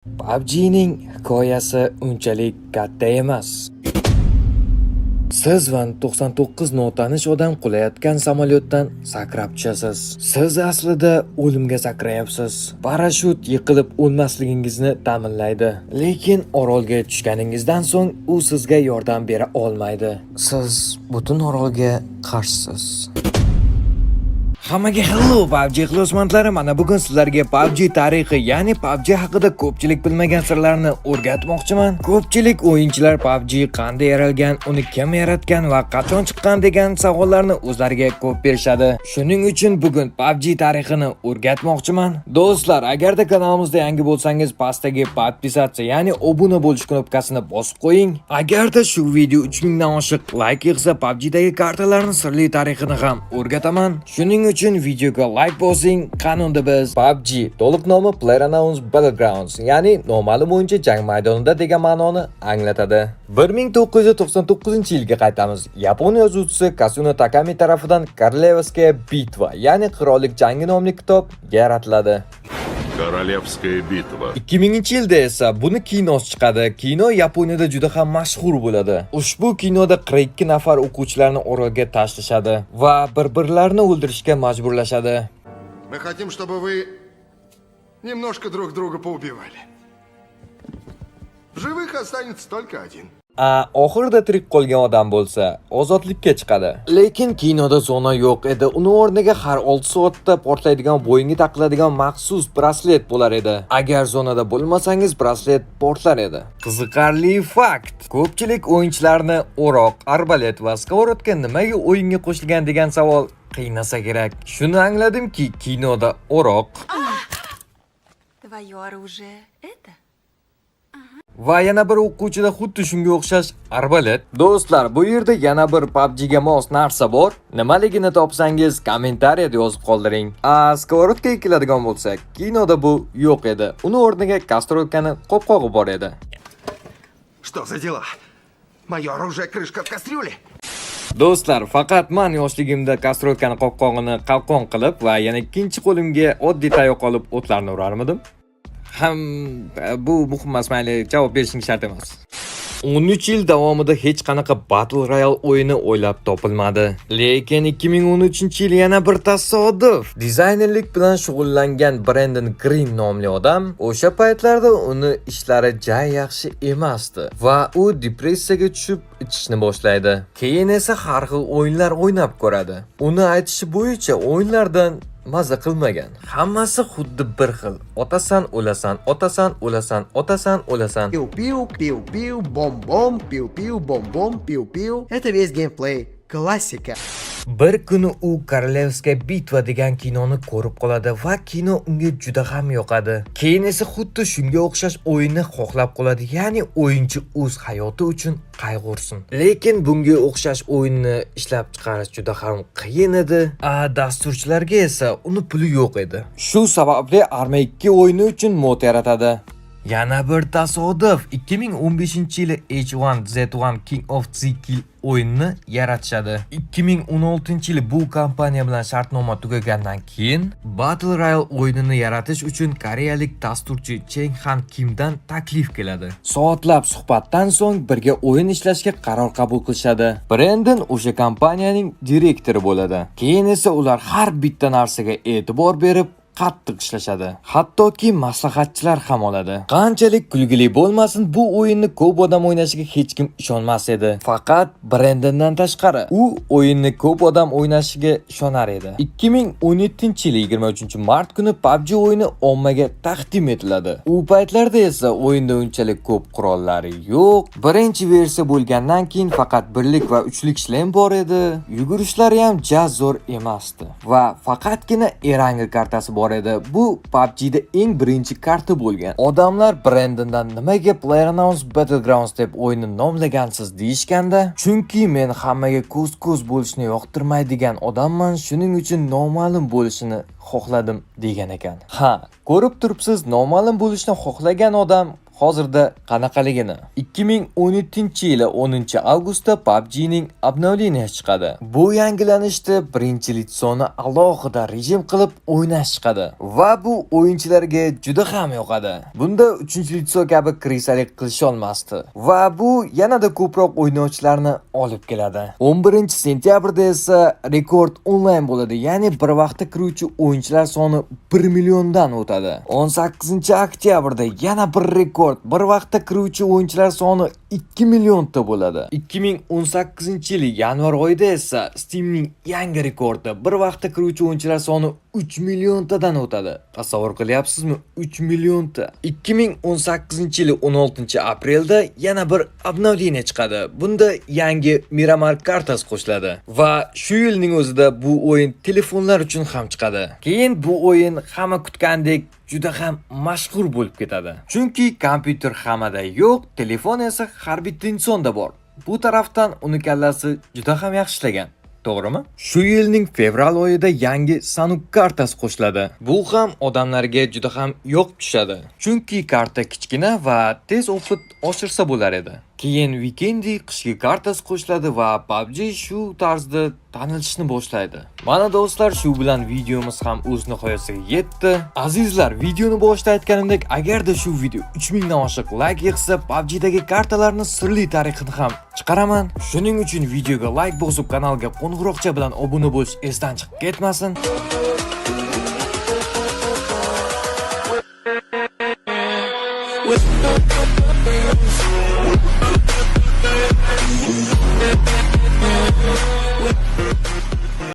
PUBG'ning hikoyasi unchalik katta emas. Siz va 99 notanish odam qulayotgan samolyotdan sakrab tushasiz. Siz aslida o'limga sakrayapsiz. Parashyut yiqilib o'lmasligingizni ta'minlaydi. Lekin orolga tushganingizdan so'ng u sizga yordam bera olmaydi. Siz butun orolga qarshisiz. Hammaga hello, PUBG ixlosmandlari. Mana bugun sizlarga PUBG tarixi, ya'ni PUBG haqida ko'pchilik bilmagan sirlarni o'rgatmoqchiman. Ko'pchilik o'yinchilar PUBG qanday yaralgan, uni kim yaratgan va qachon chiqqan degan savollarni o'zlariga ko'p berishadi. Shuning uchun bugun PUBG tarixini o'rgatmoqchiman. Do'stlar, agarda kanalimizda yangi bo'lsangiz, pastdagi подписаться, ya'ni obuna bo'lish knopkasini bosib qo'ying. Agarda shu video 3000 dan oshiq layk yig'sa, PUBGdagi kartalarning sirli tarixini ham o'rgataman. Shuning uchun videoga layk bosing. Qani unda biz PUBG, to'liq nomi PlayerUnknown's Battlegrounds, ya'ni noma'lum o'yinchi jang maydonida degan ma'noni anglatadi. 1999-yilga qaytamiz. Yapon yozuvchisi Kasuno Takami tarafidan Королевская битва, ya'ni Qirollik jangi nomli kitob yaratiladi. Королевская битва. 2000-yilda esa buni kinosi chiqadi. Kino Yaponiyada juda ham mashhur bo'ladi. Ushbu kinoda 42 nafar o'quvchilarni orolga tashlashadi va bir-birlarini o'ldirishga majburlashadi. Мы хотим, чтобы вы немножко друг друга поубивали. В живых останется только один. A oxirida tirik qolgan odam bo'lsa, ozodlikka chiqadi. Lekin kinoda zona yo'q edi. Uni o'rniga har 6 soatda portlaydigan, bo'yinga taqiladigan maxsus braslet bo'lar edi. Agar zonada bo'lmasangiz, braslet portlar edi. Qiziqarli fakt. Ko'pchilik o'yinchilarni o'roq, arbalet va сковородка nimaga o'yinga qo'shilgan degan savol qiynasa kerak. Shuni angladimki, kinoda o'roq Твое оружие это? va yana bir o'quvchida xuddi shunga o'xshash arbalet. Do'stlar, bu yerda yana bir PUBG'ga mos narsa bor. Nimaligini topsangiz, kommentariyada yozib qoldiring. A сковородка ga keladigan bo'lsak, kinoda bu yo'q edi. Uni o'rniga kastrolkani qopqog'i bor edi. Что за дела? Мое оружие — крышка от кастрюли. Do'stlar, faqat man yoshligimda kastrolkani qopqog'ini qalqon qilib va yana ikkinchi qo'limga oddiy tayoq olib o'tlarni urarmidim? Ham bu muhim emas, mayli, javob berishing shart emas. 13 yil davomida hech qanaqa Battle Royale o'yini o'ylab topilmadi. Lekin 2013-yil yana bir tasodif. Dizaynerlik bilan shug'ullangan Brandon Green nomli odam o'sha paytlarda uni ishlari ja yaxshi emasdi va u depressiyaga tushib, ichishni boshlaydi. Keyin esa har xil o'yinlar o'ynab ko'radi. Uni aytishi bo'yicha, o'yinlardan maza qilmagan. Hammasi xuddi bir xil. Otasan, o'lasan, otasan, o'lasan, otasan, o'lasan. Пиу-пиу, пиу-пиу, бом-бом, пиу-пиу, бом-бом, пиу-пиу. Это весь геймплей. Классика. Bir kuni u Королевская битва degan kinoni ko'rib qoladi va kino unga juda ham yoqadi. Keyin esa xuddi shunga o'xshash o'yinni xohlab qoladi, ya'ni o'yinchi o'z hayoti uchun qayg'ursin. Lekin bunga o'xshash o'yinni ishlab chiqarish juda ham qiyin edi. A dasturchilarga esa uni puli yo'q edi. Shu sababli Arma 2 o'yini uchun mod yaratadi. Yana bir tasodif, 2015-yili H1Z1 King of the Kill o'yinini yaratishadi. 2016-yili bu kompaniya bilan shartnoma tugagandan keyin Battle Royale o'yinini yaratish uchun koreyalik dasturchi Cheng Han Kimdan taklif keladi. Soatlab suhbatdan so'ng birga o'yin ishlashga qaror qabul qilishadi. Brendon o'sha kompaniyaning direktori bo'ladi. Keyin esa ular har bitta narsaga e'tibor berib, qattiq ishlashadi. Hattoki maslahatchilar ham oladi. Qanchalik kulgili bo'lmasin, bu o'yinni ko'p odam o'ynashiga hech kim ishonmas edi. Faqat Brendondan tashqari. U o'yinni ko'p odam o'ynashiga ishonar edi. 2017-yil 23-mart kuni PUBG o'yini ommaga taqdim etiladi. U paytlarda esa o'yinda unchalik ko'p qurollar yo'q. Birinchi versiya bo'lgandan keyin faqat birlik va uchlik shlem bor edi. Yugurishlari ham ja zo'r emasdi va faqatgina Erangel kartasi bor edi. Bu PUBG'da eng birinchi karta bo'lgan. Odamlar Brendondan nimaga PlayerUnknown's Battlegrounds deb o'yinni nomlagansiz deyishganda, chunki men hammaga ko'z-ko'z bo'lishni yoqtirmaydigan odamman, shuning uchun noma'lum bo'lishini xohladim, degan ekan. Ha, ko'rib turibsiz, noma'lum bo'lishni xohlagan odam hozirda qanaqaligini. 2017-yili 10-avgustda PUBG'ning обновление chiqadi. Bu yangilanishda birinchi лицо ni alohida rejim qilib o'ynash chiqadi va bu o'yinchilarga juda ham yoqadi. Bunda 3-лицо kabi крыса lik qilisha olmasdi va bu yanada ko'proq o'ynovchilarni olib keladi. 11-sentyabrda esa rekord onlayn bo'ladi, ya'ni bir vaqtda kiruvchi o'yinchilar soni 1 milliondan o'tadi. 18-oktyabrda yana bir rekord, bir vaqtda kiruvchi o'yinchilar soni 2 millionta bo'ladi. 2018-yil yanvar oyida esa Steamning yangi rekordi, bir vaqtda kiruvchi o'yinchilar soni 3 milliontadan o'tadi. Tasavvur qilyapsizmi? 3 millionta. 2018-yil 16-aprelda yana bir обновление chiqadi. Bunda yangi Miramar kartasi qo'shiladi va shu yilning o'zida bu o'yin telefonlar uchun ham chiqadi. Keyin bu o'yin hamma kutgandek juda ham mashhur bo'lib ketadi. Chunki kompyuter hammada yo'q, telefon esa har bitta insonda bor. Bu tarafdan uni kallasi juda ham yaxshi ishlagan. To'g'rimi? Shu yilning fevral oyida yangi Sanuk kartasi qo'shiladi. Bu ham odamlarga juda ham yoqib tushadi. Chunki karta kichkina va tez опыт oshirsa bo'lar edi. Keyin Vikendi qishki kartasi qo'shiladi va PUBG shu tarzda tanilishni boshlaydi. Mana do'stlar, shu bilan videomiz ham o'z nihoyasiga yetdi. Azizlar, videoni boshida aytganimdek, agarda shu video 3000 dan oshiq layk yig'sa, PUBGdagi kartalarni sirli tarixini ham chiqaraman. Shuning uchun videoga layk bosib, kanalga qo'ng'iroqcha bilan obuna bo'lish esdan chiqib ketmasin. With